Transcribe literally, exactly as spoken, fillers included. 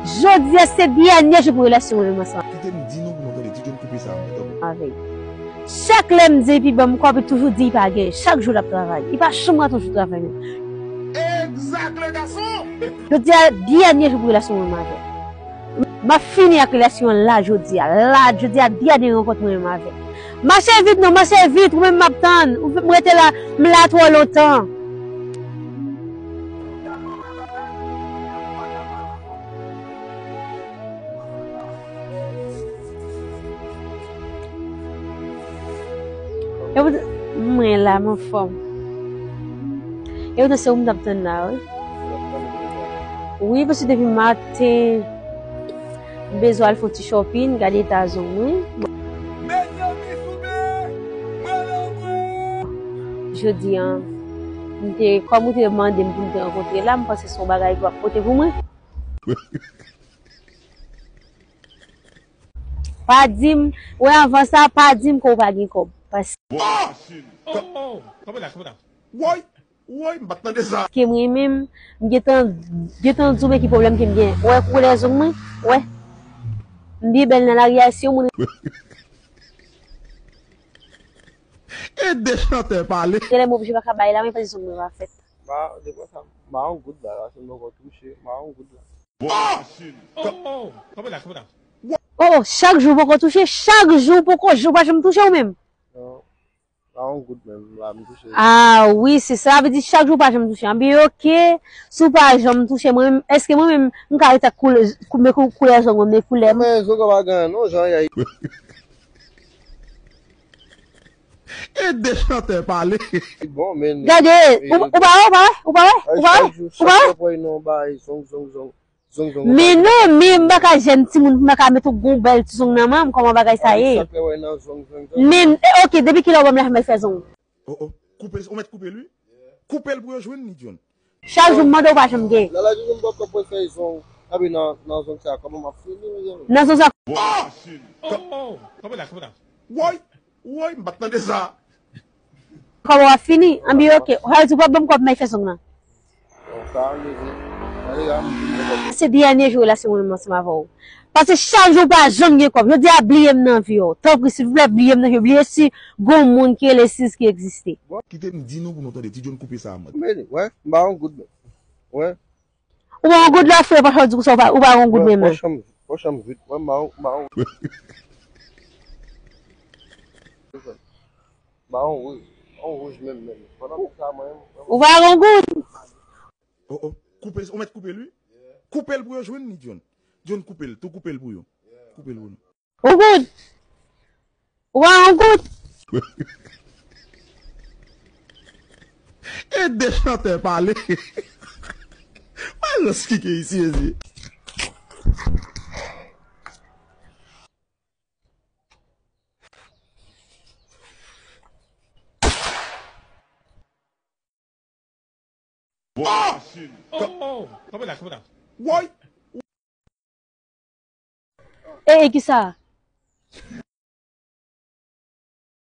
Jodi a se dènye jou pou relasyon mwen menm ansanm. Kite m di nou pou nou tande, ti John koupe sa, mwen, tanpri. Avè. Chak lè m di epi ban m kòb, li toujou di li pa gen. Chak jou l ap travay. Li pa janm ka toujou travay menm. Egzak, le gason! Jodi a dènye jou pou relasyon mwen menm avè. M ap fini ak relasyon an la jodi a. La, jodi a dènye rankont mwen menm avè. Mache vit non, mache vit, ou menm m ap tann. Ou m rete la, m la twò lontan. E pou mwen la, m anfòm. E pou se ou m t ap tann la, wi. Wi, paske depi maten, m bezwen al fè yon ti shopping, gade eta zong mwen. Jodi a, m te, kòm ou te mande m pou m te rankontre la, m panse se yon bagay ki w ap pote pou mwen. Pa di m, wè anvan sa, pa di m ke w pa gen kòb. Paske. Oh, oh, oh, kanpe la, kanpe la. Woy, woy, m pa t tande sa. Ke mwen menm, m gentan, gentan di w men ki pwoblèm ke m gen. Wè koulè zong mwen, wè. M byen bèl nan lari a, si yon moun. Ede chantè pale. Genlè m oblije pa ka bay la, men paske zong mwen pa fèt. Ma, depi sa, ma yon goud la, la, se m poko touche, ma yon goud la. Oh, oh, kanpe la, kanpe la. Oh, chak jou poko touche, chak jou poko, jou pa janm touche ou menm. Non, ma yon goud menm, la, m touche. Ah wi, se sa, vle di chak jou pa janm touche. Anben, oke, si w pa janm touche mwen menm, èske mwen menm, m ka rete ak koulè, kou-, men kou-, koulè zong mwen, men koulè m? Men zong pa gen non, jan y a. Ede chantè pale. Bon, men, gade, e, ou, ou pa wè, ou pa wè, ou pa wè, ou pa wè, ou pa wè. Chak jou, chak fwa pou y non, bay, zong, zong, zong, zong, zong, men non, men m pa ka jèn timoun, m pa ka met yon gon bèl ti zong nan men m, kòman bagay sa ye? Chak lè wè nan zong, zong, zong. Men, e, oke, depi kilè w ban m lè m al fè zong? Oh, oh, koupe l, ou mèt koupe l, wi. Koupe l pou yo jwenn li, John. Chak jou m mande w pa janm gen. Lala di nou m poko pral fè zong. Anben nan, nan zong sa, kòman m ap fini, mezanmi? Nan zong sa. Oh, oh, kanpe la, kanpe la. Woy, woy, m pa t tande sa. Kòman w ap fini? Anben, oke. Sa vle di w p ap ban m kòb m al fè zong nan. Bon, sa vle di, gade la, m di m poko. Se dènye jou relasyon mwen menm ansanm avè w. Paske chak jou w pa janm gen kòb. Jodi a bliye m nan vi w. Tanpri, silvouplè, bliye m nan vi w. Bliye si gon moun ki rele Sis ki egziste. Kite m di nou pou nou tande, ti John koupe sa, mwen. Meni, wè, m ba yon goud menm. Wè. Ou ba yon goud la, frè, pa fè w di konsa, ou pa, ou pa yon goud menm. Wè, pòch an m, pòch an m vid. Wè, m ba yon, m ba yon. M ba yon wouj, yon wouj menm, menm. Pandan m sa, mwen, mwen. Ou pa yon goud. Oh, oh. Koupe, ou mèt koupe l, wi. Koupe l pou yo jwenn li, John. John, koupe l, tou koupe l pou yo. Koupe l pou nou. Yon goud. Ou pa yon goud. Ede chantè pale. Wè rans ki gen isi, mezanmi. Bon. Oh, oh, oh. Kanpe la, kanpe la. Woy. E, e, kisa?